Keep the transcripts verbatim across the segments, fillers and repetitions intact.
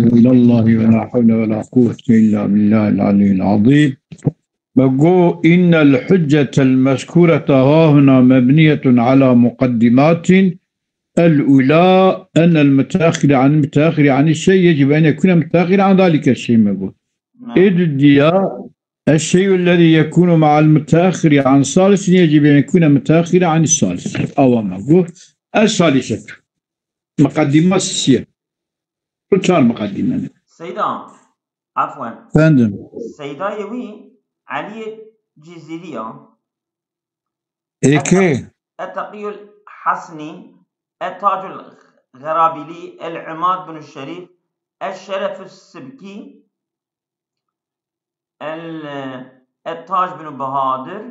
إلى الله ولا حول ولا قوة إلا بالله العلي العظيم. بقو إن الحجة المذكورة هاهنا مبنية على مقدمات. الأولى أن المتأخر عن المتأخر عن الشيء يجب أن يكون متأخرا عن ذلك الشيء، ما بقو. نعم. إذ الديا الشيء الذي يكون مع المتأخر عن ثالث يجب أن يكون متأخرا عن الثالث. أو ما بقو. الثالثة. مقدمة سياسية. Çar mukaddime. Seyda, afwen. Efendim. Seydayê wî Eliyê Cizîrî ya. Ê kê? Etaqiyul Hasnî, Etacul Xerabîlî, El Imad bin Şerîf, El Şeref Sibkî, El, Ettac bin Bahadir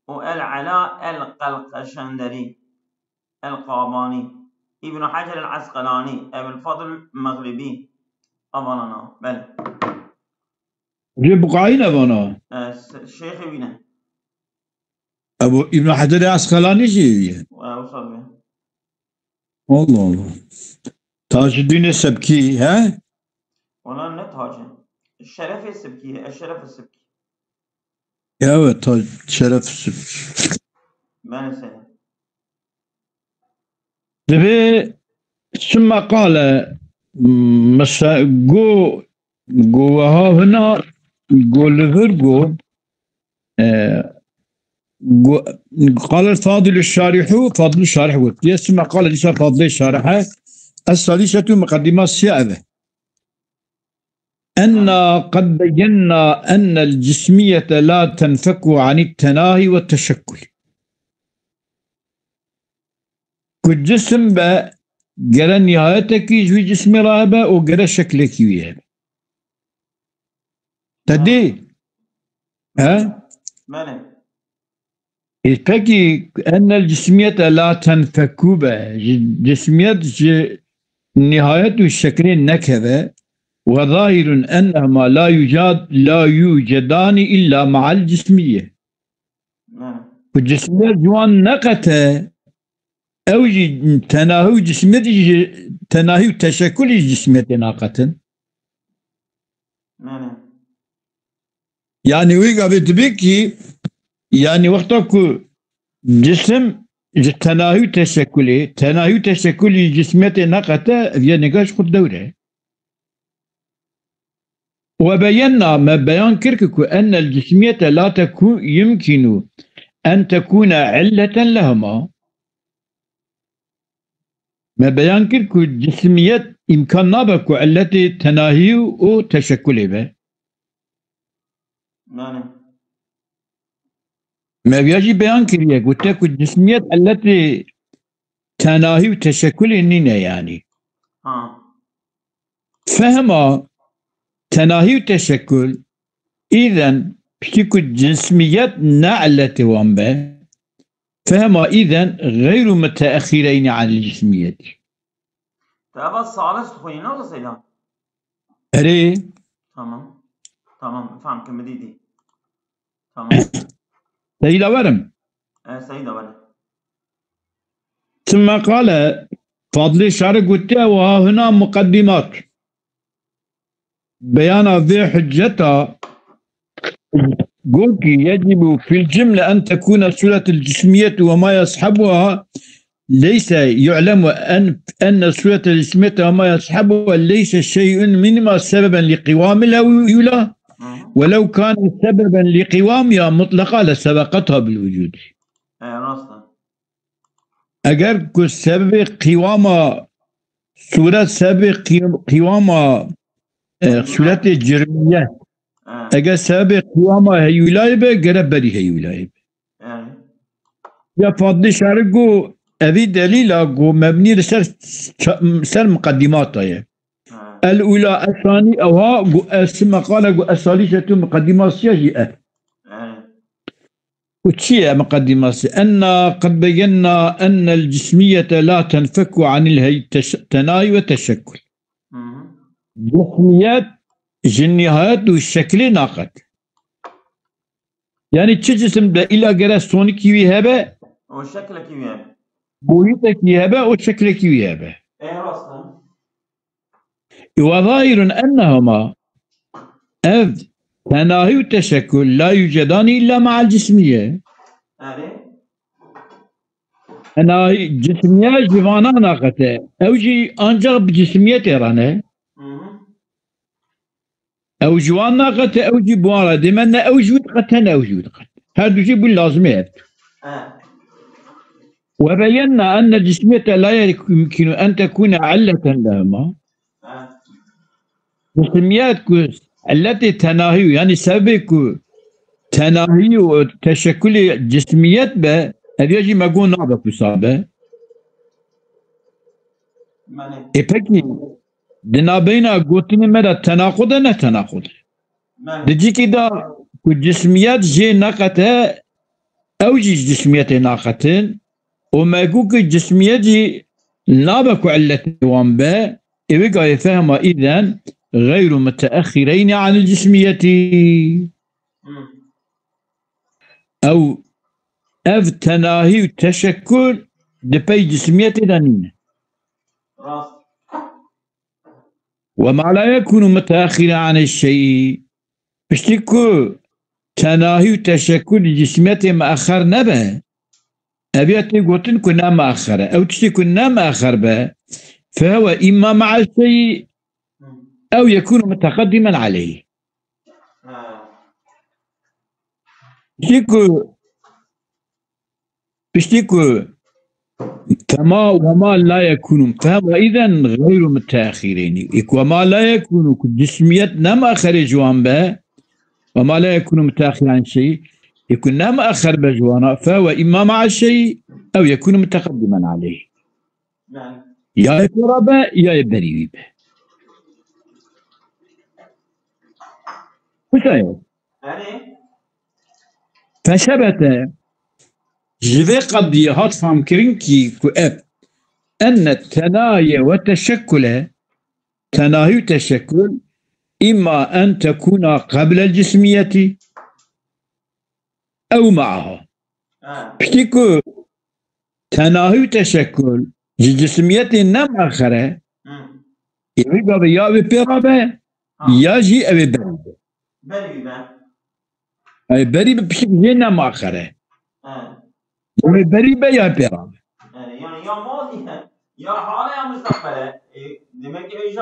û El Ela El Qelqeşenderî, El Qabanî, Îbn Hecer El Esqelanî, Ebul Fadl Mexribî, evanana. Belê. Rê buqayî ne vana? E, s-, şêxê wî ne. Ebu Îbn Hecer Esqelanî jî ye. E, wisa be. Allah Allah. Tacuddin Sebkî, he? Ona ne Tac e. Şerefê Sibkî, Eşref Sibkî. Evet, Tac, Şeref Sibkî. Ben seni. Divê sümme qale, mesa-, go, go weha hina, go li vir go, e, go, qale Fadil Şarihû, Fadil Şarih gotiye, sümme qale dîsa Fadil Şarihe, Es-Salîsetu muqeddima siya eve. Enna qed beyenna ennel cismiyete la tenfeku anî tenahî ve teşekkul. Ku cisim be gere nihayetekî ji wî cismê re hebe û gere şeklekî wî hebe. Te dî? He? Belê. Ê, pekî, ennel cismiyete la tenfeku be. Ji, cismiyet ji nihayet û şeklê nekeve. Ve zahirun ennehuma la yucad-, la yucedani illa ma'al cismiye. Belê. Ku cismiyet ji wan neqete, ew jî tenahî û cismiyet jî, tenahî û teşekkulî ji cismiyetê naqetin. Belê. Yani wî gavê dibe ki, yani wexta ku cisim ji tenahî û teşekkulê, tenahî û teşekkulî cismiyetê neqete, ev yê nega ji xwe dewre. We beyenna, me beyan kir ki ku ennel cismiyete la teku-, yumkinu en tekune illeten lehuma. Me beyan kir ku cismiyet îmkan nabe ku illetê tenahî û teşekkulê be. Belê. Me viya jî beyan kiriye, gote ku cismiyet illetê tenahî û teşekkulê nîne yanî. Ha. Fehma tenahî û teşekkul, îden piştî ku cismiyet ne illetê wan be, fehma îden xeyru muteexîreyni anil cismiyetî. Te eva salis dixwînî, ne wisa Seyda? Erê. Tamam. Tamam, fehmkim dî. Tamam. Seyda werim. E, Seyda werim. Sümme qale, Fadlê Şarî gotiye, wa huna muqeddimat. Beyana vê hücceta got ki, yecibu fil cümle en tekune suretul cismiyeti ve ma yashabuha leyse yu'lemu en, enne suretul cismiyeti ve ma yashabuha leyse şey'un minima sebeben li qivamil heyula. Hı hı. Ve lev kane sebeben li qivamiha mutlaka le sebekatha bil vücudi. E, rast e. Eger ku sebebê qîwama sûret, sebebê qî-, qîwama, e, sûretê cirmiye, eger sebebê qîwama heyûlayê be, gere berî heyûlayê be. Ya Fadlî Şarî got, evî delîla got mebnî li ser ça-, ser miqedîmata ye. El ula, esanî, ewha got, es meqale got, esalîsetu miqedîmasiya jî e. Û çi ye miqedîmasî? Enna qed beyenna ennel cismiyete la tenfeku anil hey teş-, tenayî ve teşekkul. Hı hı. Cismiyet ji nihayet û şeklê naqet. Yani çi cisim de îla gere sonikî wî hebe, o şeklekî wî hebe. Boyutekî hebe, o şeklekî wî hebe. E, rast e. وظاهر أنهما، ev tenahî û teşekkül, la yucedani illa ma'al cismiye. Erê. Tenahî, cismiye ji vana naqete. Ew jî ancak bi cismiyetê re ne. Hı hı. Ew ji wan naqete, ew jî bi wan re. Dê me ne ew ji wî diqete, ne ew ji wî diqete. Her du jî bûn lazimê hev. Ha. وبينا أن الجسمية لا يمكن أن تكون علة لهما. Ha. Cismiyet ku illetê tenahî, yanî sebebê ku tenahî û teşekkulê cismiyet be, ev ya jî me got nabe ku sabe. Belê. Ê pekî, di nabeyna gotinê me de tenaqud e, ne tenaqud e? Belê. Di cîkî de ku cismiyet jê neqete, ew jî ji cismiyetê naqetin û me got ku cismiyet jî nabe ku illetê wan be, ê wê gayê fehma îden xeyru muteexxireyni anil cismiyetî. Hı. Ew, ev tenahî û teşekkul di pey cismiyetê de nîne. Rast. وما لا يكون متأخرا عن الشيء. Piştî ku tenahî û teşekkul cismiyetê muexxer nebe, ev ya tê gotin ku ne muexxer e. Ew tiştê ku ne muexxer be, فهو إما مع الشيء أو يكون متقدما عليه. Ha. Piştî ku, piştî ku tema وما لا يكون, فهو إذن غير متأخرين. Ê ku وما لا يكون ku cismiyet ne muexxerê ji wan be, وما لا يكون متأخرا عن الشيء, ê ku ne muexxer be ji wana, فهو إما مع الشيء أو يكون متقدما عليه. Yani. Ya ê pêra be, ya ê berî wî be. Wisa ye. Yani. Feşebete, ji vê qediyê hat famkirin kî ku ev, enne tenaye ve teşekkule, tenahî û teşekkul, îma en tekûna qeblel cismiyetî ew meaha. Ha. Piştî ku tenahî û teşekkul ji cismiyetê ne muexxer e, Hı. ê wî gavê ya wê pê rabe, Ha. ya jî ew ê berî be. Berî be. Ew ê berî be, piştî jê ne muexxer e. Ha. Ya wê berî be ya pê rabe. Yani, yani ya madî be, ya hal e ya mustaqbel e. E, demek ki ew jî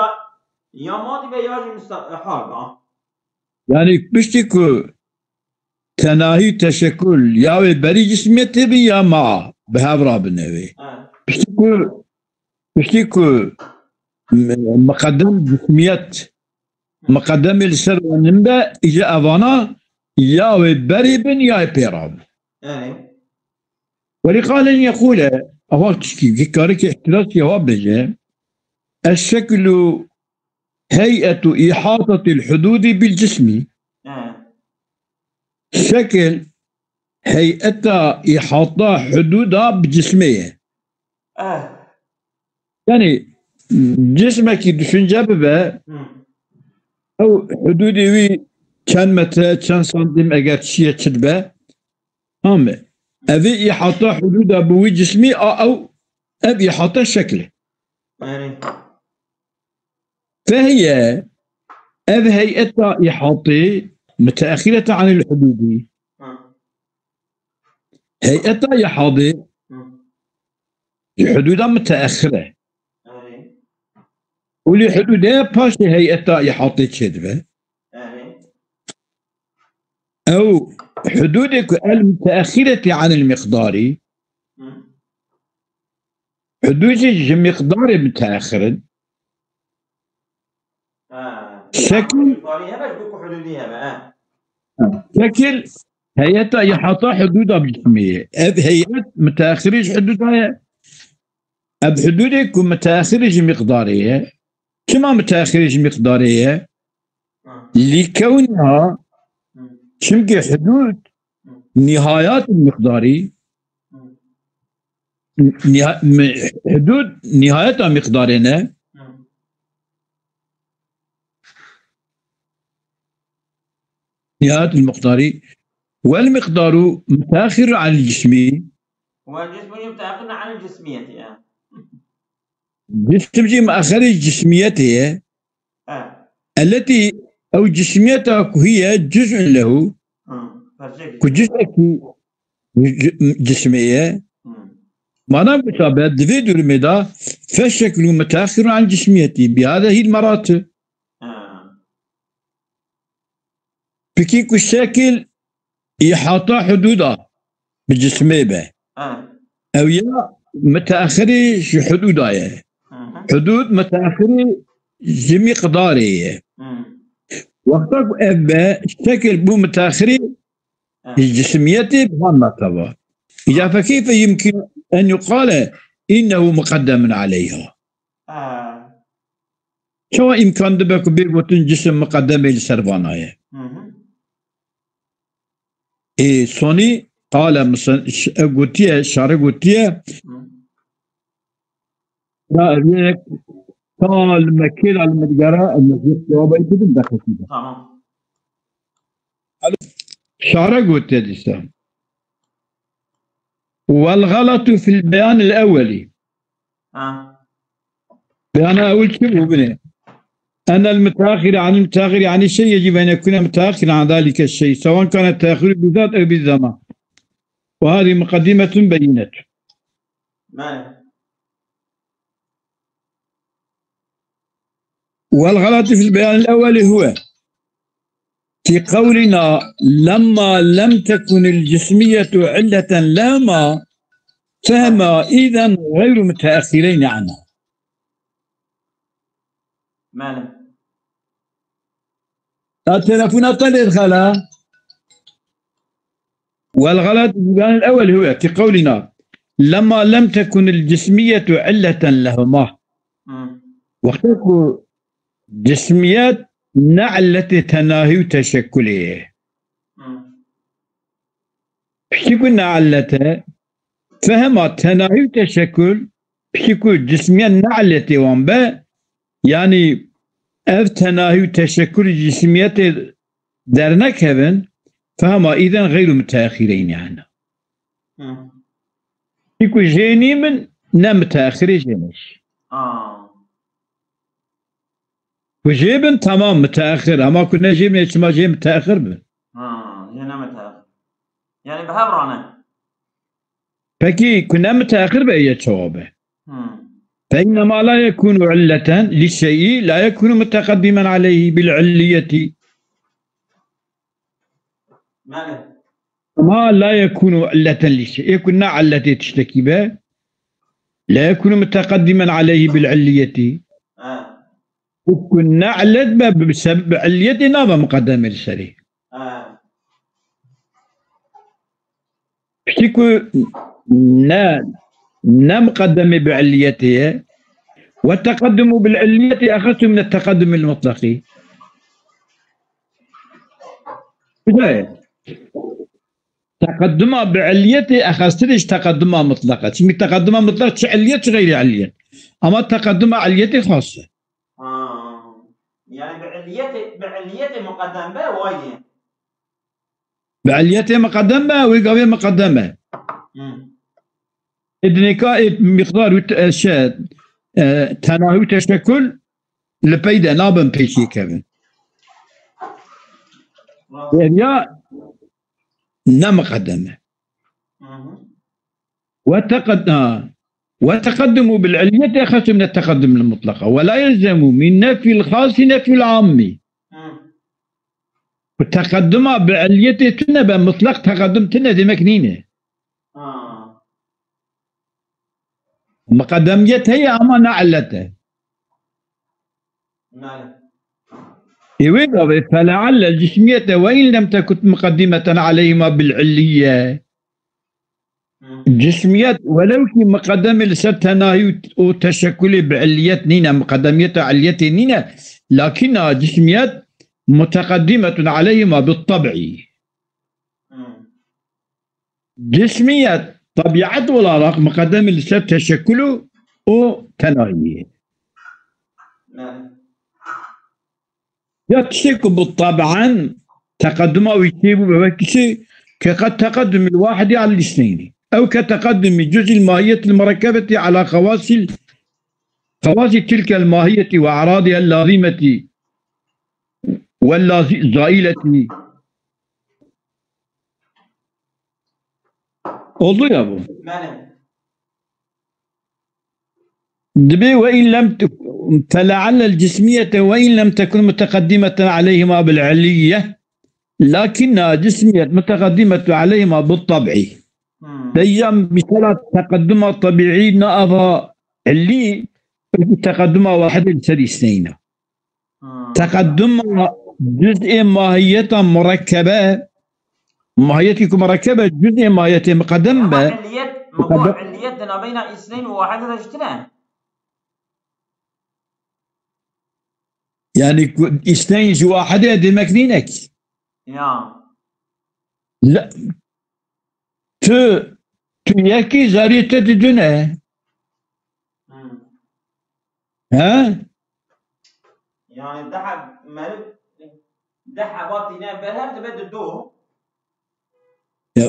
ya madî be ya jî musta-, e, hal be. Yani piştî ku tenahî teşekkul ya wê berî cismiyetê bin ya ma bi hev rabin ew ê. Ha. Piştî ku, piştî ku m-, miqedem cismiyet, miqedemê li ser wan nimbe, îca evana ya wê berî bin ya wê pê rabin. Yani. Welî qalen yekûle, ava tişkî, vî karikê îhtiras ya wa bêje, eşşeklu hey'etu îhatatil hudûdî bil cismî. Ha. Şekil, hey'eta îhata hudûda bi cismê ye. Ha. Yani, cismekî düşünce bibe, Hı. ew hudûdê wî çend metre, çend santim eger çi ye çi dibe, tamam e. Ev îhata hudûda bi wî cismî a ew, ev îhata şekil e. Yani. Fehiye, ev hey'eta îhatê, muteexxirete anil hudûdî. Hı. Hey'eta îhatê Hı. ji hudûda muteexxir e. Erê. Û li hudûdê paşê hey'eta îhatê çêdibe. Erê. Ew hudûdê ku el muteexxireti anil miqdarî, Hı. hudûd jî ji miqdarê muteexxir in. Ha. Şekil Miqdarî hebe, ji bo ku hudûdî hebe, ha. Şekil hey'eta îhata hudûda bi cismê ye. Ev hey'et muteexxirê ji hudûda ye. Ev hudûdê ku muteexxirê ji miqdarê ye. Çima muteexxirê ji miqdarê ye? Ha. Lîkewniha, Hı. çimkî hudûd Hı. nihayat miqdarî, Hı. niha-, mi-, hudûd nihayeta miqdarê ne. Hı. Nihayet miqdarî. Wel miqdaru mutaxir anil cismî. Wel cismu mutaxir anil cismiyeti ya. Cisim jî muaxirê cismiyetê ye. Elletî, ew cismiyeta ku hiye cuz'un lehu, Hı. Parçeyek. Ku cuz'ekî ci-, cismê ye. Hı. Mana wisa be, di vê durumê de fe şeklu mutaxirun an cismiyetî. Bi hada hîl merati. Ha. Peki ku şekil îhata hududa bi cismê be. Ha. Ew ya mutaxirî ji hududa ye. Hı hı. Hudud mutaxirî ji miqdarê ye. Hı. Wexta ku ev be, şekil bû mutaxirî Ha. ji cismiyetê bi van merteba. Îca fe keyfe yumkin en yuqale innehu muqaddemun aleyha. Ha. Çawa îmkan dibe ku bê gotin cisim miqedemê li ser vana ye? Hı hı. Ê sonî qale misin, ş-, ev gotiye, şare gotiye. Hı. Ya ev yek ta li me kê da li me digere, ez meziyet cevabê bidim, deqekî de. Tamam. Şare gotiye dîsa. Wel xelatu fil beyanil ewwelî. Ha. Beyana ewil çi bû binê? Enel mutaaxir anil mutaaxir, yani şey yecib en yekune mutaaxir an zalike şey. Sewan kane teaxiru bi zat ew bi zaman. Ve hadi mukaddimetun beyinetun. Belê. Wel xelatu fil beyanil ewweli huwe. Fi qewlina lemma lem tekunil cismiyetu illeten lehuma fehema izen gayru muteahhireyni anha. Belê. Ya telefona te lê dixela. Wel xelat, yani el ewel huve fi qewlina lemma lem tekunil cismiyetu illeten lehuma. Hı. Wextê ku cismiyet ne illetê tenahî û teşekkulê ye. Hı. Piştî ku ne illet e, fehema tenahî û teşekkul, piştî ku cismiyet ne illetê wan be, yanî ev tenahî û teşekkul cismiyetê dernekevin, fehema îden xeyru muteahhireyni hene. Hı. Piştî ku jê nî bin, ne muteahhirê jê neş. Aa. Ku jê bin, tamam, muteahhir. Ama ku ne jê bin, çima jê muteahhir bin? Ha, jê ne muteahhir. Yani bi hev rane. Peki, ku ne muteahhir be, ye çawa be? Hmm. Fe innema la yekunu illeten li şey'i la yekunu mutekaddimen aleyhi bil illiyeti. Yani. Ma la yekunu illeten li şey. Ê ku ne illetê tiştekî be, la yekunu muteqeddimen aleyhi bil illiyeti. Ha. Ê ku ne illet be, bi sebeb illiyetê nabe muqeddemê li serê. Ha. Piştî ku ne, ne muqeddemê bi illiyetê ye. Ve teqeddumu bil illiyeti exesu min teqeddumil mutlaqî. Güzel. Teqedduma bi illiyetê exestirê ji teqedduma mutlaq e. Çimkî teqedduma mutlaq çi illiyet, çi xeyrî illiyet. Ama teqedduma illiyetê xas e. Ha. Yani bi illiyetê, bi illiyetê muqeddem be, wayê. Bi illiyetê muqeddem be, wê gavê muqeddem e. Hı. Ê dinêka ê miqdar û te-, şey, e, tenahî û teşekkul li pey de nabin pêşî kevin. Rast. Ev ya ne muqeddem e. Hı hı. Ve teqed-, ha. Ve teqeddumu bil illiyeti exesu min teqeddum al mutlaqa. Ve la yelzemu min nefyil xasi nefyul ammi. Hı. Ku teqedduma bi illiyetê tune be, mutlaq teqeddum tune demek nîne. Ha. Muqeddemiyet heye ama ne illet e. Belê. Ê wê gavê, feleallel cismiyete ve in lem tekun muqeddimeten aleyhima bil illiye. Hı. Cismiyet, welew kî muqeddemê li ser tenahî û, û teşekkulê bi illiyet nîne, muqeddemiyeta illiyetê nîne, lakina cismiyet muteqeddimetun aleyhima bit tab'i. Hı. Cismiyet, tabiat olarak muqeddemê li ser teşekkul û, û tenahiyê. Belê. Ya tiştê ku bi tabian teqeduma wî çêbû be, wekî çi ke qed teqedumil wahidi alel isneyni. Ew ke teqedumi cuz'il mahiyetil murekkebeti ala xewasil, xewasi tilkel mahiyeti ve eradihel lazimeti. واللازمة. Oldu ya bu. Belê. Dibê وإن لم ت-، فلعل الجسمية وإن لم تكن متقدمة عليهما بالعلية، لكنها جسمية متقدمة عليهما بالطبع. Hmm. Deyya misala teqeduma tebîî na ava illî, teqeduma wahidê li ser îsneyna. Hmm. Teqeduma cuz'ê mahiyeta murekkebe, mahiyetî ku murekkebe cuz'ê mahiyetê miqedem be. Ama illiyet, muqedem- illiyet di navbeyna îsneyn û wahidê de ji tune? Yani ku îsneyn ji wahidê demek nîne ki. Ya. La, tu, tu yekî zarî te di du ne. Hmm. He? Yani daha meriv deh heba tîne ber hev dibe di du. Ya,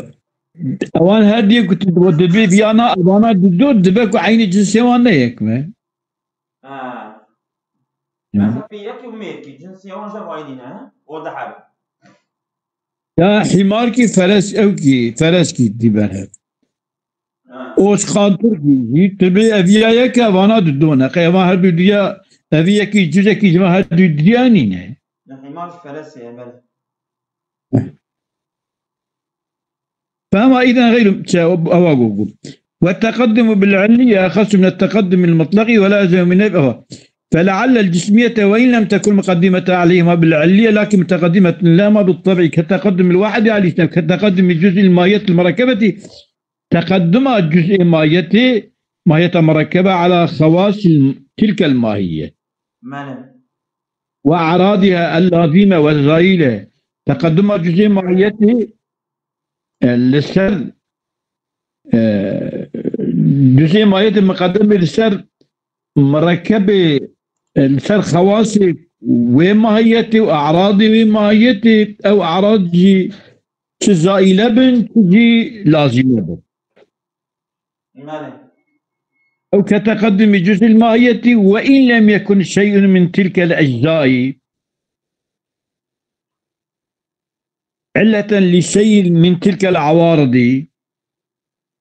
ewan her diye ku tu dibe viyana, evana di du, dibe ku eynî cinsê wan ne yek me. Ha. Ya. Mesela pîrekî û mêrkî, cinsê wan jî eynî ne, he? O deh heb. Ya hîmarkî feres, ewkî, fereskî dî ber hev. Ha. Û ji Xanturkî jî, tu bê eviya yek e, vana di du ne. Qey evan her du diya, evî yekî cuzekî ji van her du diya nîne. Ne, hîmar ji feresê ye, belê. فهما إذن غير، ewa gogo. والتقدم بالعلية أخص من التقدم المطلق ولا يلزم من نفي، أها. فلعل الجسمية وإن لم تكن مقدمة عليهما بالعلية لكن متقدمة لهما بالطبع كتقدم الواحد على الاثنين، كتقدم الجزء الماهية المركبة، تقدم الجزء ماهية، ماهية مركبة على خواص تلك الماهية. Belê. وأعراضها اللازمة والزائلة. تقدم جزء ماهية، e, li ser, e, cuzê mahiyetê miqedemê li ser mirekebê, e, li ser xewasê wê mahiyetê û e'radê wê mahiyetê, ew e'rad jî çi zaîle bin, çi jî lazîme bin. Belê. أو كتقدم جزء الماهية وإن لم يكن شيء من تلك الأجزاء علة لشيء من تلك العوارض.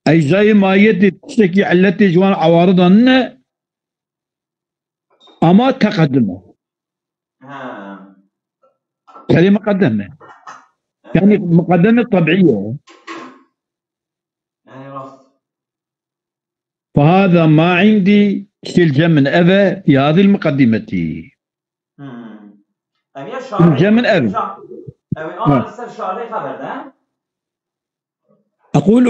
Eczayê mahiyetê tiştekî illetê ji wan ewaridan ne, ama teqedim e. Ha. Serê miqedem e. Yani miqedem e tebiî ye. Yani rast. فهذا ما عندي في الجمع، ev e في هذه المقدمة. Hmm. Ev ya şarê. Cem ev. Ev e, ama ser şarê xeber de. أقول،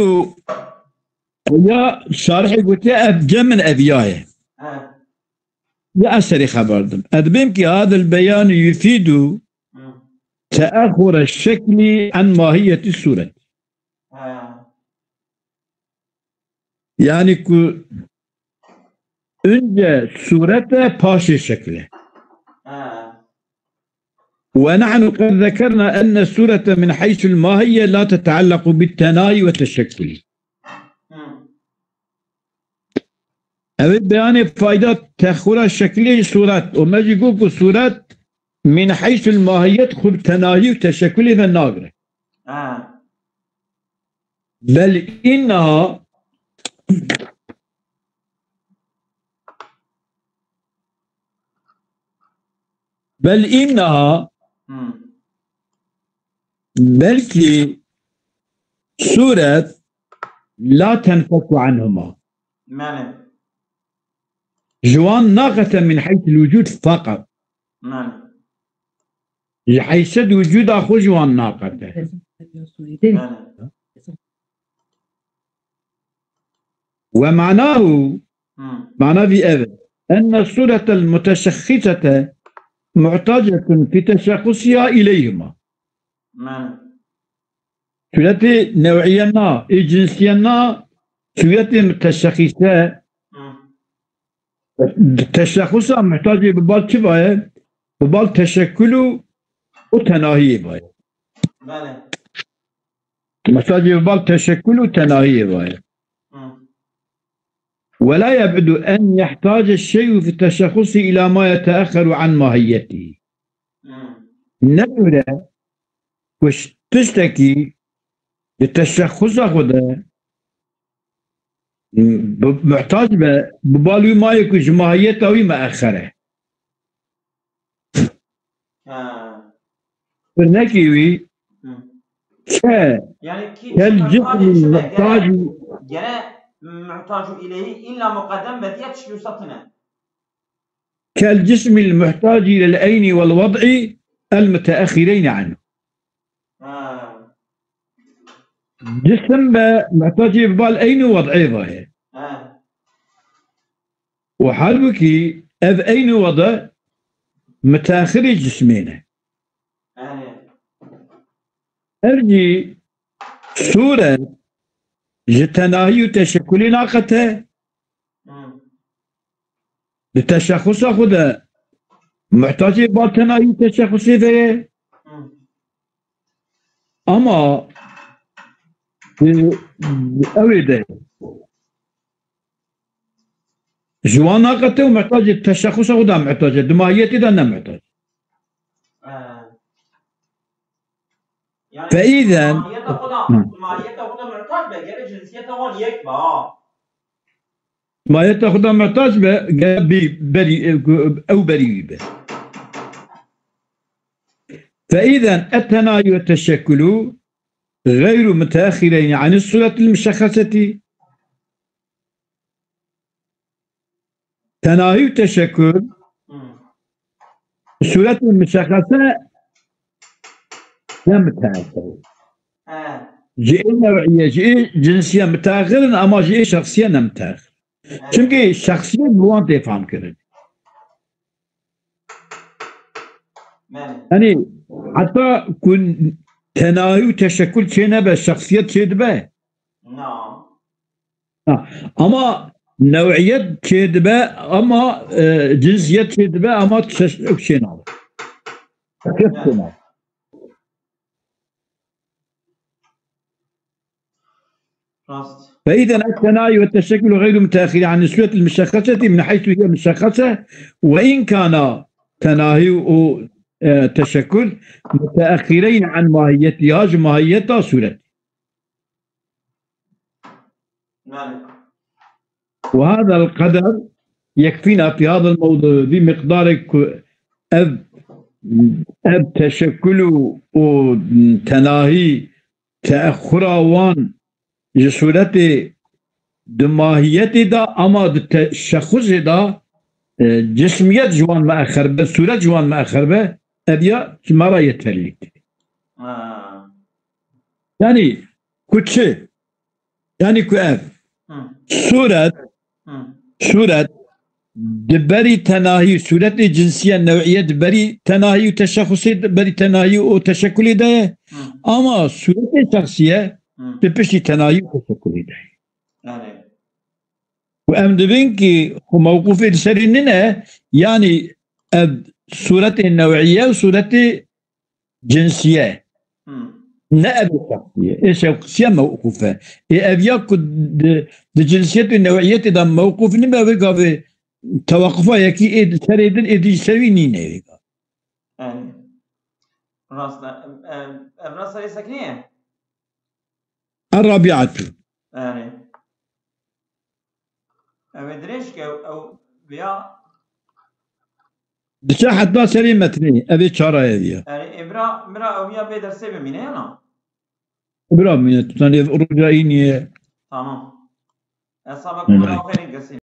ya şarihê gotiye ev cem ev ya ye. He. Ya ez serê xeber dim. Ez dibêm ki هذا البيان يفيد Hmm. تأخر الشكل عن ماهية الصورة. He. Yani ku önce surete, paşê şekle. Ha. ونحن قد ذكرنا أن الصورة من حيث الماهية لا تتعلق بالتناهي والتشكل. Hı. Ew ê beyanê fayda texura şeklê suret. Û me jî got ku suret min heysul mahiyet xwe bi tenahî û teşekulê ve nagire. Ha. Bel inneha, bel inneha, Hmm. belkî suret la tenfeku anhuma. Mane. Ji wan naqete min heysul wucud feqet. Mane. Ji heysed wucuda xwe ji wan naqete. Mane. Ve manahu, Hmm. mana vî ev e. Enne suretel muteşexxisete muhtacetun fi teşexxusiha ileyhima. Mane. Suretê new'iye na, ê cinsiye na, suretê muteşexîse, Hı. teşexusa muhtacê bi bal çi vaye? Bi bal teşekkül û, û tenahiyê vaye. Belê. Muhtacê bi bal teşekkül û tenahiyê vaye. Hı. Ve la yeb'du en yehtace şey'u fi teşexusi ila ma yeteexxeru an mahiyetihi. Hı. Ne dûr e ku ş-, tiştekî di teşexusa xwe de bi, muhtac be, bi bal wî mayê ku ji mahiyeta wî meexer e. Ha. Firnekî wî Hı. ke Yani ki kel muhtacî cismî çi be? Gene, muhtacî gene muhtacu ileyhi illa muqaddem be diye tişkî wisa tine. Kel cismî muhtacî lil eyni vel wad'i el müteahhireyni anhu. Ha. Cisim be muhtacî bi bal eyni wad'ê ve ye. Ha. Û halbûkî ev eynî wada mitaxirê cismê ne. Erê. Ev jî sûret ji tenahî û teşekulê naqete. Hı. Di teşexusa xwe de muhtacê ba tenahî û teşexusê ve ye. Hı. Ama, e, ew ê de ji wan naqete û muhtacê teşexusa xwe de muhtac e, di mahiyetê de ne muhtac. Ee, yani Fe îzen mahiyeta xwe de, Hı. mahiyeta xwe de muhtac be, gerek cinsiyeta wan yek be, ha. Mahiyeta xwe de muhtac be, gerek bî berî, ew berî wî be. Fe îzen et-tenahî ve teşekkulu gayru mutaaxireyni anis suretil muşexxeseti. Tenahî û teşekkul Hmm. suretil muşexxese ne mutaaxir. He. Ji ê new'iye, ji ê cinsiye mutaaxir in, ama ji ê şexsiye ne mutaaxir. He. Çimkî şexsiyet bi wan tê fam kirin. Belê. Yanî heta ku tenahî û teşekkul çê nebe, şexsiyet çê dibe. Na. Ha, ama new'iyet çê dibe, ama, e, cinsiyet çê dibe, ama teş-, çê nabe. Şexsiyet çê nabe. Rast. فإذا الثنايا والتشكل غير متأخر عن الصورة المشخصة من حيث هي مشخصة، وإن كان تناهي و، e, teşekkül متأخرين عن ماهيتها، ji mahiyeta sûretê. Belê. وهذا القدر يكفينا في هذا الموضوع، vî miqdarê ku ev, ev teşekkül û, û tenahî teexura wan ji sûretê di mahiyetê de, ama di teşexusê de, e, cismiyet ji wan meexer be, sûret ji wan meexer be, ev ya ji me re yeterlî tê. Ha. Yanî ku çi? Yanî ku ev Hı. sûret, Hı. sûret di berî tenahî, sûretê cinsiye new'iye di berî tenahî û teşexusê, di berî tenahî û teşekulê de ye. Hı. Ama sûretê şexsiye Hı. di piştî tenahî û teşekulê de ye. Belê. Û em dibin ki xwe mewqûfê li serî nine, yanî ev sûretê new'iye û sûretê cinsiye. Hmm. Ne ev şexsiye. Ê şexsiye mewqûf e. Ê ev ya ku di, di cinsiyetê new'iyetê de mewqûf nibe, vê gavê tewaqufa yekî ê di serê din ê di ji ser wî nîne vê gavê. Yani, rast e. Ev, ev, ev rast serê sekiniye? Er-Rabi'atu. Yani. Ev ê dirêj ke ew, ew viya Diçe heta serê metnê, ev ê çara ye viya. Yani, ê bira, bira ew ya bê dersê bimîne ya na? Bira bimîne, tu tanê ev roja î niye? Tamam. Hesaba Hı. kumara xêrîn kesî.